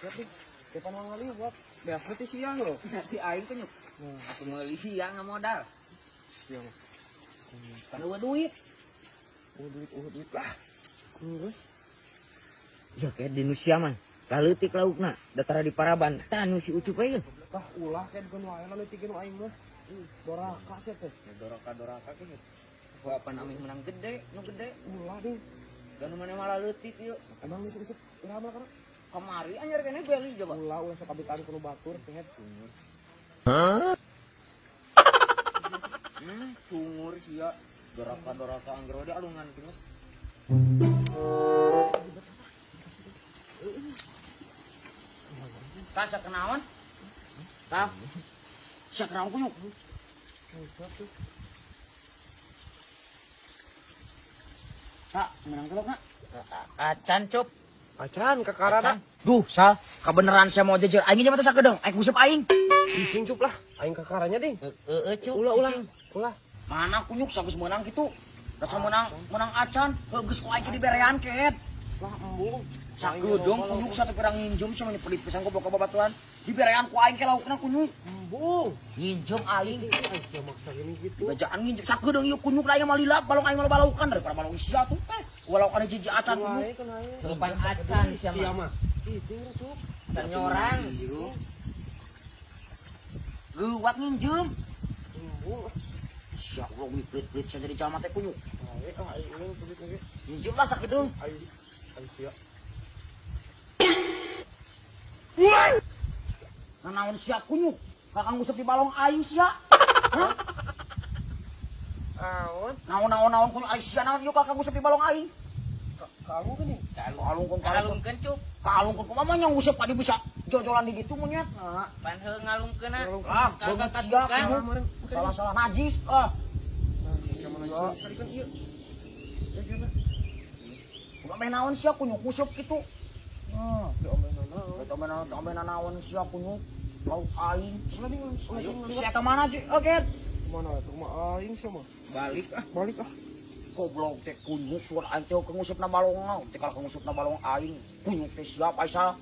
Siap deh. Kapan mau ngaliwat? Beas teh siang loh. Nanti aing kunyuk. Aku meuli siang nggak modal. Siang. Kan eueuh duit. Oh duit lah. Terus Ya kayak di Nusia mah. Kaleutik laukna, datara di Paraban. Tah nu si Ucup aja. Tah ulah kayak bukan wae lalu tiga nu aing mah. Doraka sih teh. Ya doraka-doraka ge. Gua apa namanya menang gede, nu gede. Ulah deh. Dan nu mana malah leutik yuk. Emang nu si Ucup lama kan? Kamari anyar kene beli coba. Ulah ulah sok abitan kudu batur sehat. Cungur sia. Doraka-doraka angger we alungan kunyuk. Sasa kenaon? Sah. Sia kenaon kunyuk? Sa, menang telok nak? Acan, Cup. Acan kakarana. Duh, Sal, kebenaran saya mau jejer aing mah teh sakedeung, aing nguseup aing. Cicing cup lah. Aing kakaranya ding. Heeh, Cup. Ulah ulah. Cicing. Ulah. Mana kunyuk sageus meunang kitu. Rasa meunang, meunang acan, heuh geus ku aing diberean ket. Lah embung. Sakedeung kunyuk satu pirang nginjem sama pelit pisan goblok ka babatuan. Diberean ku aing ke laukna kunyuk. Embung. Nginjem aing. Aing sia maksa gini gitu. Dibajaan nginjem sakedeung ieu kunyuk da aing mah lila, balong aing mah balaukan daripada balong sia tuh teh. Walau kana jiji acan kunyuk. Wae kan aing. Lupan acan sia Sia mah. Cicing cup. Nyorang. Geuwat nginjem. Embung. Sia Allah ini pelit-pelit sia jadi jalma teh kunyuk. Wae ah aing ini pelit lagi. Nginjem lah sakedeung. Aing aing sia. Nanaon sia kunyuk? Kakang nguseup di balong aing sia. Hah? Aon. Naon-naon naon kunyuk aing sia naon ieu kakang nguseup di balong aing. Kamu kan nih. Kalungkeun kalungkeun cup. Kalungkeun kumaha nya nguseup tadi bisa jojolan di ditu monyet. Nah. Pan heuh ngalungkeunna. Ah, beungeut sia kunyuk. Salah-salah najis ah. Nah, sia mah najis sekali kan ieu. Ya gimana? Kumaha meh naon sia kunyuk nguseup kitu. Diomenan naon. Eta meh naon meh naon sia kunyuk. Lauk aing. Ulah ding ulah Ayo, ding sia ka mana sih? Oke. Mana ke rumah aing sia mah. Balik ah. Balik ah. Goblok teh kunyuk suara aing teh ke ngusupna balong naon teh kalau ngusupna balong aing kunyuk teh siap Aisyah.